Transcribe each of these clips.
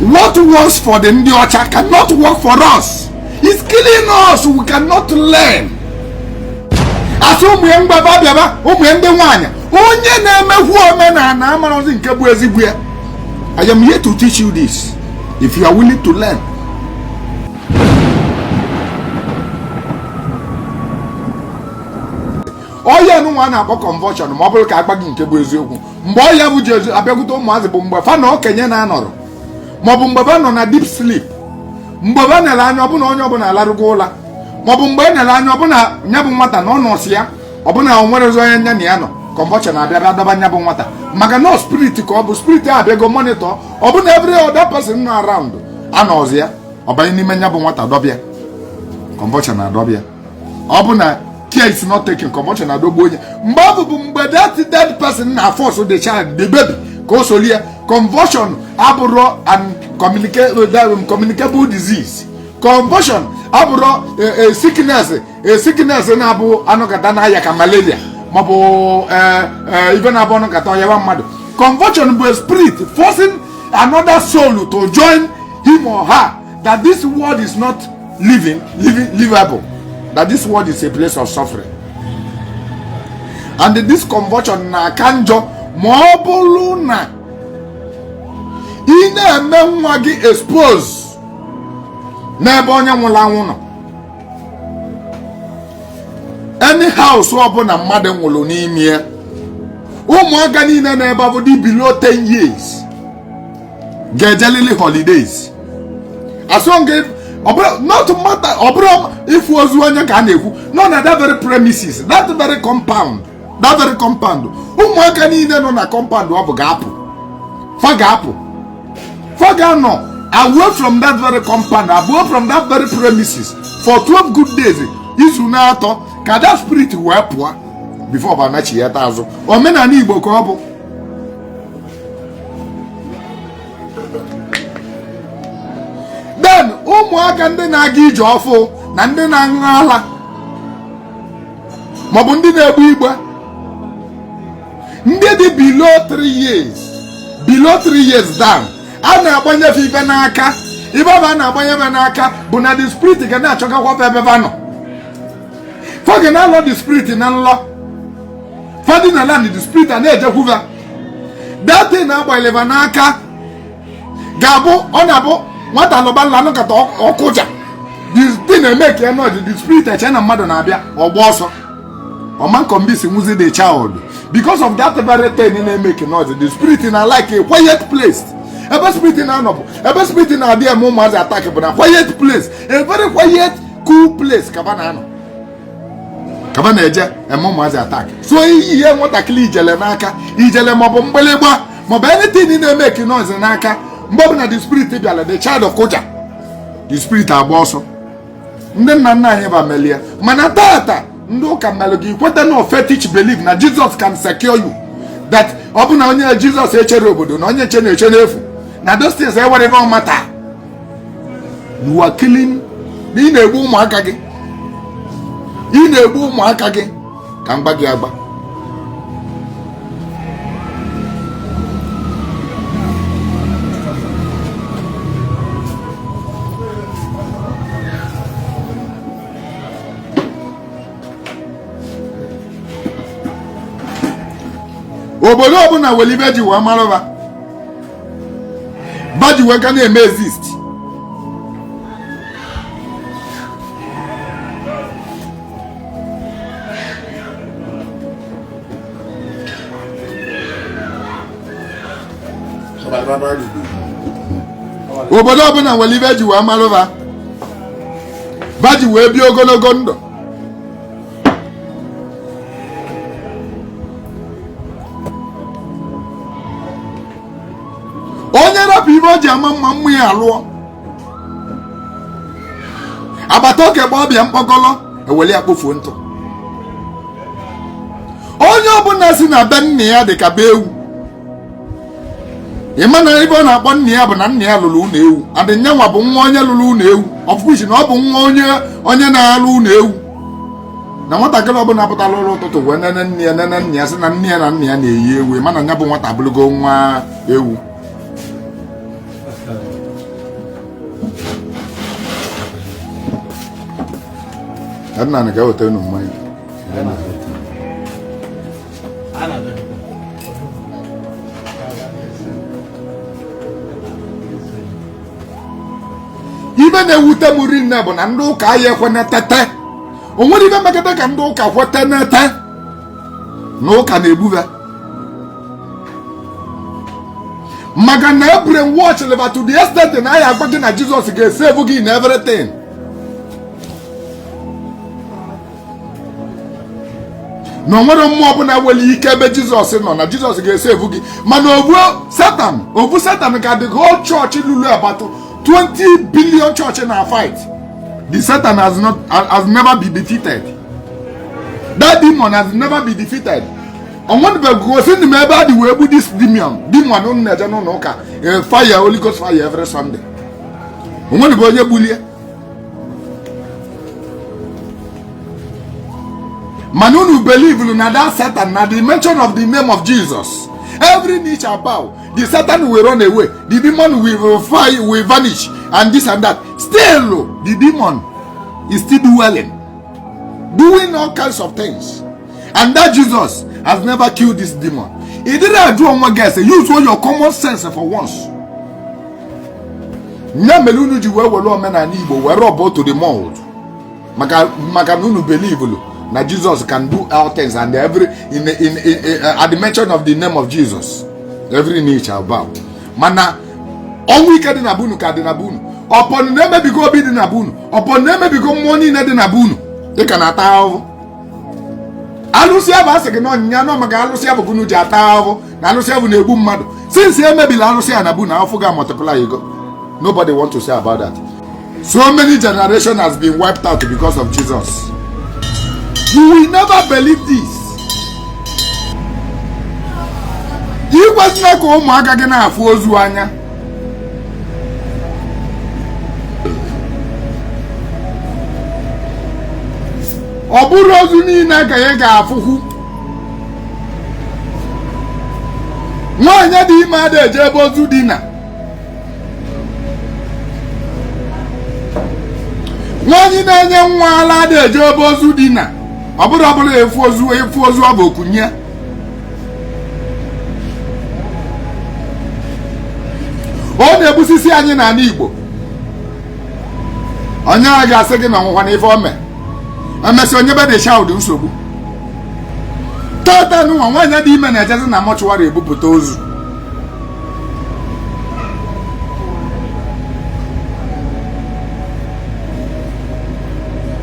What works for the ndị ọcha cannot work for us. It's killing us. We cannot learn. Asị ụmụ ya mgbaba bịaba, ụmụ ya ndị nwaanyị, onye na-emekwu omenala amarozi nke bụ ezigbo ya. I am here to teach you this if you are willing to learn. Ọya nụnwa a na-akpọ convulsion, ma ọ bụrụ ka agba gị nke bụ eziokwu, mgbe ọya bụ ji abịakwute ụmụazị bụ mgbe fa na okenye na-anọrọ, maọbụ mgbe fa nọ na deep sleep, mgbe fa nere anya ọbụna onye ọbụla alarụgo ụla, maọbụ mgbe e nere anya ọbụna nya bụ nwata na ọ nọsị ya, ọbụna o nwerezi onye nya na ya nọ, convulsion abịa bịa dọba nya bụ nwata, maka na spirit ka ọ bụ, spirit a abịago monitor ọbụna every other person nọ around anọzi ya, ọ banye n'ime nya bụ nwata dọbịa, convulsion adọbịa. Ọ bụ na care is not taken, convulsion adọgbu onye. Mgbe ọ bụ mgbe that dead person na force the child, the baby, ka o soli ya. Convulsion abụrụ an communicable disease. Convulsion abụrụ a sickness, a sickness na-abụ anọkata n'ahịa ka malaria, maọbụ ife na-abụ anọkata ọyawa mmadụ. Convulsion bụ a spirit forcing another soul to join him or her, that this world is not living, living, livable, that this world is a place of suffering. And this convulsion na-aka njọ ma ọ bụrụ na ị na-eme nwa gị expose n'ebe onye nwụrụ anwụ nọ. Any house ọbụla mmadụ nwụrụ n'ime ya, ụmụaka niile na-ebe bụ dị below 10 years ga-ejelili holidays. Asọ not matter, ọ bụrụ ifu ozu onye ka a na-ekwu nọ na that very premises, that very compound, that very compound, ụmụaka niile nọ na compound ọ bụ ga-apụ, fa ga-apụ, fa ga-anọ away from that very compound, away from that very premises for 12 good days, izu na-atọ, ka that spirit wee pụọ before ọ anachi ya azụ. Omenala Igbo ka ọ bụ. Then ụmụaka ndị na-aga ije ọfụ na ndị na-aṅụ ala maọbụ ndị na-egbu igbe, ndị dị below 3 years, below 3 years down, a na-agbanyefe ife n'aka. Ife ọbụ a na-agbanyefe n'aka bụ na the spirit ga na-achọgakwa ebe fa nọ. Fa ga na-alọ the spirit na nlọ fadị na land, the spirit a na-ejekwuva. That thing na-agbanyeleva n'aka ga-abụ ọ na-abụ nwata lụba nla nụkata ọkụja, the thing na-eme ka ya noise, the spirit eche na mmadụ na-abịa, ọgba ọsọ, ọma nkombisi nwuzi the child because of that very thing na-emeke noise. The spirit na like a quiet place. Ebe spirit na-anọ bụ ebe spirit na-adị eme ụmụazị attack bụ na quiet place, a very quiet cool place kaba na-anọ, kaba na-eje eme ụmụazị attack. So ihe nwatakịrị ijele n'aka, ijele maọbụ mgbịlịgba maọbụ anything na-emeke noise n'aka, mgbe ọbụla the spirit bịara, the child kụja, the spirit agba ọsọ. Ndị nna nna anyị ba melie, mana tata ndị ụka melụ gị kweta na fetish belief na Jesus can secure you, that ọ bụ na onye Jizọs echere obodo na onye nche na-eche n'efu, na those things enwere ebe ọmata. You are killing, na ị na-egbu ụmụaka gị, ị na-egbu ụmụaka gị ka mgba gị agba. Obodo ọbụla nwere ibe ji wee marụba ba ji wee ka na-eme exist. Obodo ọbụla nwere ibe ji wee marụba ba ji wee bie ogologo ndụ. Onye rapụ ibe o ji ama mma mmụ ya alụọ agbata oke gba ọbịa mkpọkọlọ eweli ya kpofuo ntụ. Onye ọbụla si na be nna ya dị ka be ewu, ị ma na ebe ọ na-akpọ nna ya bụ na nna ya lụrụ ụlọ ewu, adị nyanwa bụ nwa onye lụrụ ụlọ ewu, of which na ọ bụ nwa onye onye na-alụ ụlọ ewu. Na nwatakịrị ọbụla pụtara ụlọ ụtụtụ wee nene nne ya, nene nna ya, sị na nne ya na nna ya na-eyi ewu, ị ma na ya bụ nwata abụrụgo nwa ewu. Nna ka eweta unu mmanya. Ibe na-ewute m rinne bụ na ndị ụka ya ekwenetete. O nwere ibe mekọta ka ndị ụka kwetenete na ụka na-egbuve, maka na e brainwash liva to the extent na ya agwa gị na Jizọs ga-esave gị in everything. Na o nwere mmụọ ọbụla nwere ike ebe Jizọs nọ, na Jizọs ga-esave gị. Mana obu Satan, obu Satan ka the whole church lulu about 20 billion church na fight. The Satan has not has never been defeated. That demon has never been defeated. Onwebeghị gosi m ebe a dị wee gbu this demon. Demon unu na-eje n'ụlọ ụka, fire, Holy Ghost fire every Sunday, onwebeghị onye gbulie. Mana unu believe na that Satan, na the mention of the name of Jesus, every knee shall bow, the Satan will run away, the demon will fly, will vanish, and this and that. Still the demon is still dwelling, doing all kinds of things, and that Jesus has never killed this demon. Ị dịrị ajụ onwe gị ese? Use all your common sense for once. Nya mere unu ji wee were omenala Igbo were rub to the mold, maka na unu believe na Jesus can do all things, and every in at the mention of the name of Jesus, every knee shall bow. Mana ọnwụ ike dị na bunu ka dị na bunu. Ọpọn na-emebigo obi dị na bunu, ọpọn na-emebigo mmụọ niile dị na bunu, dịka na-ata ahụhụ. Alụsị abụ asị gị na ọnyịnya nọ maka alụsị abụ gụnụ ji ata ahụhụ, na alụsị abụ na-egbu mmadụ. Since emebila alụsị a na bunu, ahụfụ ga multiply go. Nobody want to say about that. So many generation has been wiped out because of Jesus. You will never believe this. Ikwesịla ka ụmụaka gị na-afụ ozu anya. Ọ bụrụ ozu niile ka ị ga-afụkwu. Nwaanyị dị ime ada eje ebe ozu dina. Nwaanyị na-enye nwa ala ada eje ebe ozu dina. Ọ bụrụ ọbụla efu ozu, efu ozu, ọ bụ okunye. Ọ na-egbusisi anyị n'ala Igbo. Onye a ga-asị gị na ọnwụnwa na ife ome emesị onye be dị child nsogbu. Tata nwa nwaanyị dị ime na-ejezi na mortuary ebupụta ozu.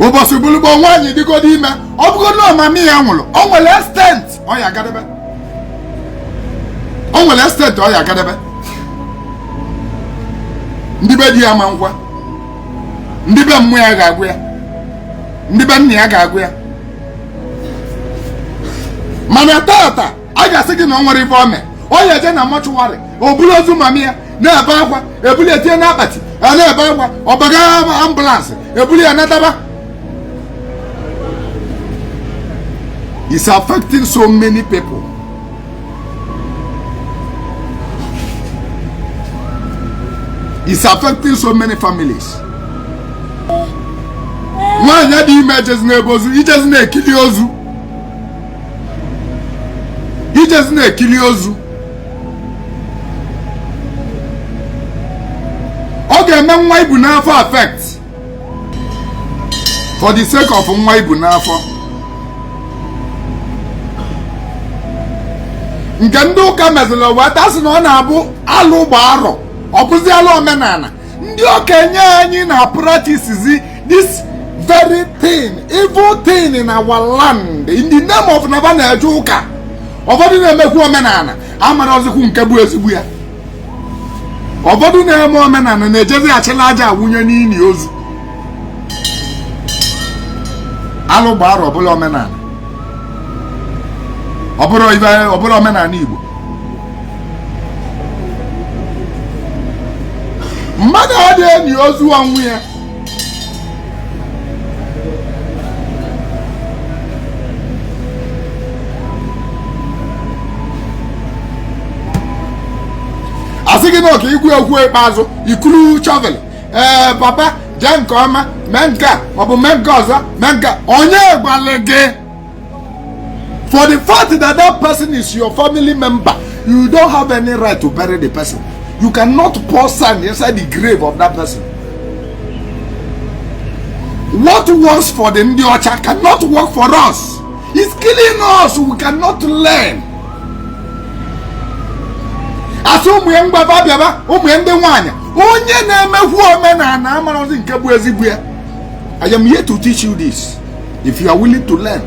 Ụbọchị bulugbo nwaanyị dịgodo ime, ọ bụgodo ọmami ya nwụrụ, o nwere extent ọ ya agadebe, o nwere extent ọ ya agadebe. Ndị be di ya ma nkwa, ndị be mmụọ ya ga-agwụ ya, ndị be nna ya ga-agwụ ya. Mana tata a ga-asị gị na ọ nwere ife ome, ọ ya eje na mortuary, o buru ozu mami ya na-ebe akwa, ebuli etinye n'akpati, a na-ebe akwa, ọ baga ambulance, ebuli ya nataba. It's affecting so many people. It's affecting so many families. Nwaanyị dị ime ejezi n'ebe ozu, ijezi na-ekili ozu, ijezi na-ekili ozu. Ọ ga-eme nwa ibu n'afọ affect, for the sake of nwa ibu n'afọ. Nke ndị ụka meziri wee tasị na ọ na-abụ alụ gba arọ, ọ bụzi alụ omenala. Ndị okenye anyị na practice this very thing, evil thing in our land, in the name of naba na-eje ụka. Ụfọdụ na-emekwu omenala amara ọzikwu nke bụ ezigbo ya. Ụfọdụ na-eme omenala na-ejezi achịla aja awụnye n'ili ozu. Alụ gba arọ ọbụla omenala, ọbụla omenala Igbo. Mmadụ adịghị enyi ozu ọnwụ ya. Asị gị na ọka igwu egwu ikpeazụ ikuru shovel. Ee, papa. Jee nke ọma, mee nke a maọbụ mee nke ọzọ, mee nke a. Onye gwalị gị? For the fact that that person is your family member, you don't have any right to bury the person. You cannot pour sand inside the grave of that person. What works for the ndị ọcha cannot work for us. It's killing us. We cannot learn. Asị ụmụ ya mgbaba bịaba, ụmụ ya ndị nwanyị, onye na-emekwu omenala amarozi nke bụ ezigbo ya. I am here to teach you this if you are willing to learn.